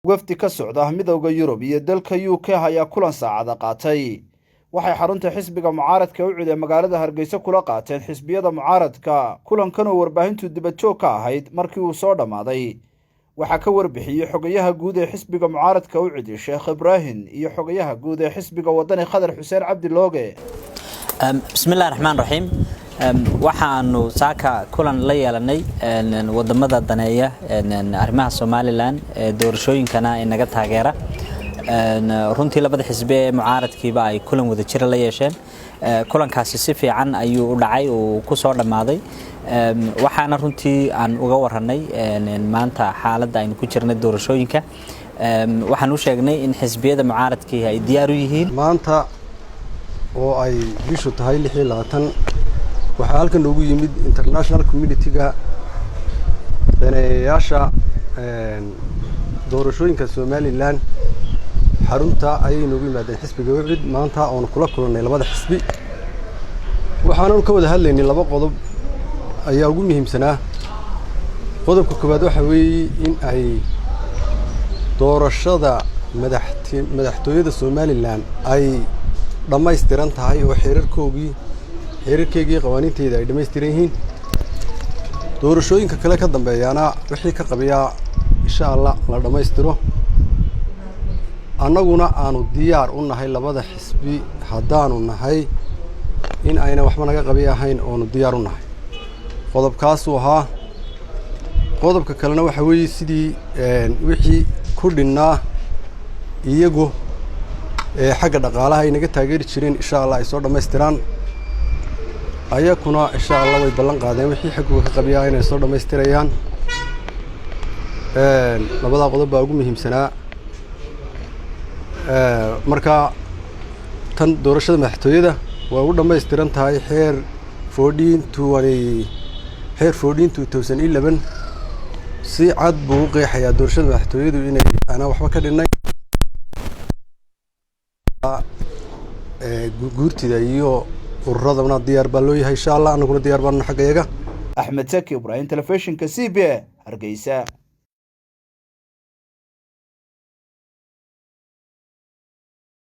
Wafdi ka socda Midowda Yurub iyo dalka UK ayaa kulan saacada qaatay. Waxay xarunta xisbiga mucaaradka UCID ee magaalada Hargeysa kula qaateen xisbiyada mucaaradka. Kulankan oo warbaahintu dibadjoog ka ahayd, markii uu soo dhammaaday waxaa ka warbixiyey xogayaha guud ee xisbiga mucaaradka UCID, Sheekh Ibraahim, iyo xogayaha guud ee xisbiga Wadani, Khadar Xuseen Cabdi Looge. Bismillahi raxmaan raxiim. Waxaanu saaka kulan la yeelanay wadamada daneeya arrimaha Somaliland ee doorashooyinkana inaga taageera. Runtii labada xisbi ee mucaaradkiiba ay kulan wada jira la yeesheen. Kulankaasi si fiican ayuu u dhacay, uu ku soo dhammaaday. Waxaana runtii aan uga waranay maanta xaaladda aynu ku jirnay doorashooyinka. Waxaan u sheegnay in xisbiyada mucaaradkii ay diyaar u yihiin. Maanta oo ay bishu tahay 26, waxaa halkan noogu yimid international community-ga daneeyayaasha doorashooyinka Somaliland. Xarunta ayay noogu yimaadeen xisbiga UCID maanta, oonu kula kulannay labada xisbi. Waxaananu ka wada hadlaynay laba qodob ayaa ugu muhiimsanaa. Qodobka koowaad waxa weeye in ay doorashada madaxtooyada Somaliland ay dhammaystiran tahay oo xeerarkoogii, xeerarkeygii, qawaaniinteeda ay dhammaystiran yihiin. Doorashooyinka kale ka dambeeyaana wixii ka qabiyaa insha Allah la dhammaystiro. Annaguna aanu diyaar u nahay, labada xisbi haddaanu nahay, in ayna waxba naga qabi ahayn oonu diyaar u nahay. Qodobkaasuu ahaa. Qodobka kalena waxa weeye sidii wixii ku dhinnaa iyagu ee xagga dhaqaalaha ay naga taageeri jireen insha Allah ay soo dhammaystiraan. Ayakuna insha Allah way ballan qaadeen wixii xaggooga ka qabiyaa inay soo dhammaystirayaan. Labadaa qodob baa ugu muhiimsanaa. Marka tan doorashada madaxtooyada waa u dhammaystiran tahay. Xeer 14 20, xeer 14 2011 si cad buu u qeexayaa doorashada madaxtooyadu inay aanaa waxba ka dhinnay. Guurtida iyo ururadana diyaar baa loo yahay insha Allah, annaguna diyaar baanu xagga yaga. Axmed Saki Ibraahim, telefishinka CBA, Hargeysa.